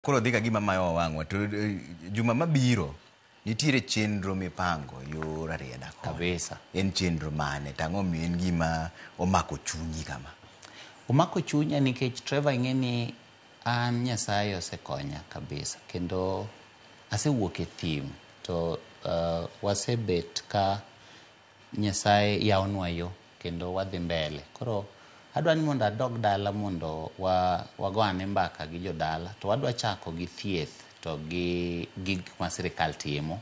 Koro dhi ka gima mayo wang'wa to juma mabiro nitiere chenro mipango yor Rarieda koni. Kabisa. En chenro mane to ang'o omiyo en gima omako chunyi kama? Omako chunya nikech Trevor ing'e ni an Nyasaye osekonya kabisa kendo asewuok e thim to wasebet ka Nyasaye yawonwa yo kendo wadhi mbele. Koro adwa ni mondo adog dala mondo wago ane mbaka gi jodala to wadwa chako gi thieth to gi gik ma sirikal timo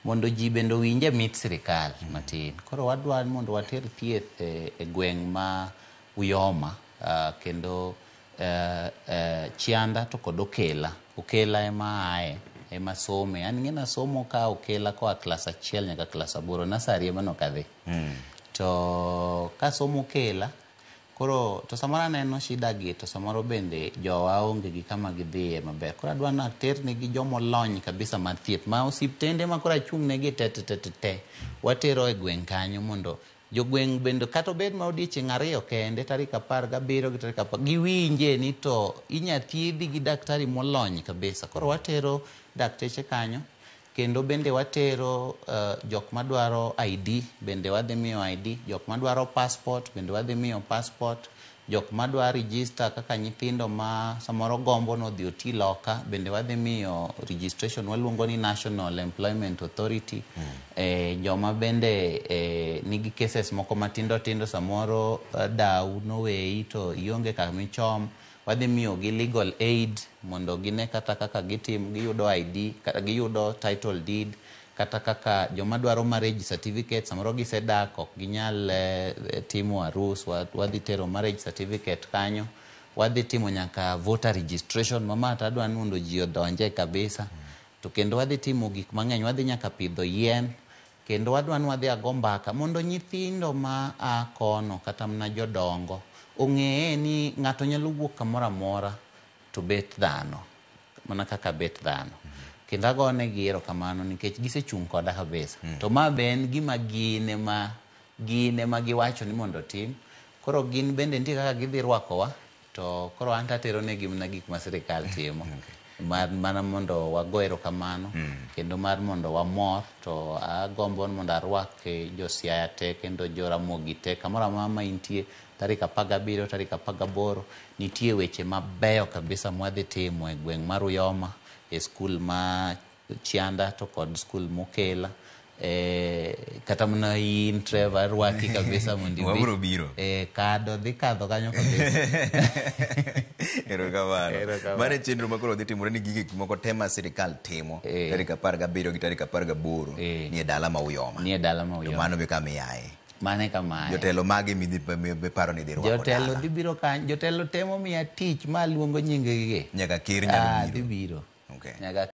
mondo ji bende owinje mit sirikal matin. Koro wadwa ni mondo water thieth e gweng' ma Uyoma kendo Chianda to kod Okela. Okela ema aye, ema some. An ing'e nasomo ka Okela koa klas 1 nyaka klas 8, nasari ema nok adhi. To kasomo Okela, koro to samoro aneno shida gi to samoro bende jowa onge gi kama gidhiye maber. Koro adwa ni aternegi jomolony kabisa mar thieth ma osiptende ma koro achung' negi te te te te te watero e gweng' kanyo mondo jogweng' bende kata obed ma odiechieng' 2 kende tarik 17 gi tarik 10 giwinje ni to inya thiedhi gi daktari molony kabisa. Koro watero dakteche kanyo kendo bende watero jok madwaro ID bende wadhi miyo ID, jok madwaro passport bende wadhi miyo passport, jok madwa register kaka nyithindo ma samoro gombo nodhi oti loka bende wadhi miyo registration waluongo ni National Employment Authority. Joma bende nigi cases moko matindo tindo samoro dau noweyi to ionge kamichom, wadhi miyogi legal aid mondo gine kata kaka gitim giyudo ID kata giyudo title deed kata kaka joma dwaro marriage certificate samoro gisedak ok ginyal timo arus, wadhi tero marriage certificate kanyo. Wadhi timo nyaka voter registration ma to adwa ni mondo ji odonje kabisa. To kendo wadhi timo gik mang'eny, wadhi nyaka pidho yien kendo wadwa ni wadhi ago mbaka mondo nyithindo ma a kono kata mana jodongo ong'eye ni ng'ato nyalo wuok kamoro amora to bet dhano mana kaka bet dhano. Kendo agonegi erokamano nikech gisechung' koda kabisa. To ma be en gima gin ema giwacho ni mondo otim. Koro gin bende nitie kaka gidhi rwakowa to koro an tatero negi mana gik ma sirikal timo. Mar mana mondo wago erokamano kendo mar mondo wamor to agombo ni mondo arwak jo Siaya te kendo jo Ramogi te kamoro amora ma intie tarik 17 tarik 18 nitie weche mabeyo kabisa mwadhi timo e gweng' mar Uyoma e skul ma Chianda to kod skul Mokela. Kata mana in Trevor arwaki kabisa mondo ibi. Wabiro biro. Kado dhi kadho kanyo kabisa. Erokamano. Erokamano. Mano e chenro ma koro dhi timore ni gige moko te ma sirikal timo tarik 17 gi tarik 18 nie dala ma Uyoma. Nie dala ma To Uyoma. mano be kama iaye. Mano e kama aye. Jotelo mage miparo ni dhi rwako Jotelo dala? dhi biro kanyo, jotelo temo miya tich ma luongo nying gi. Nyaka ker nyalo biro. Dhi biro. Okay. Nyaka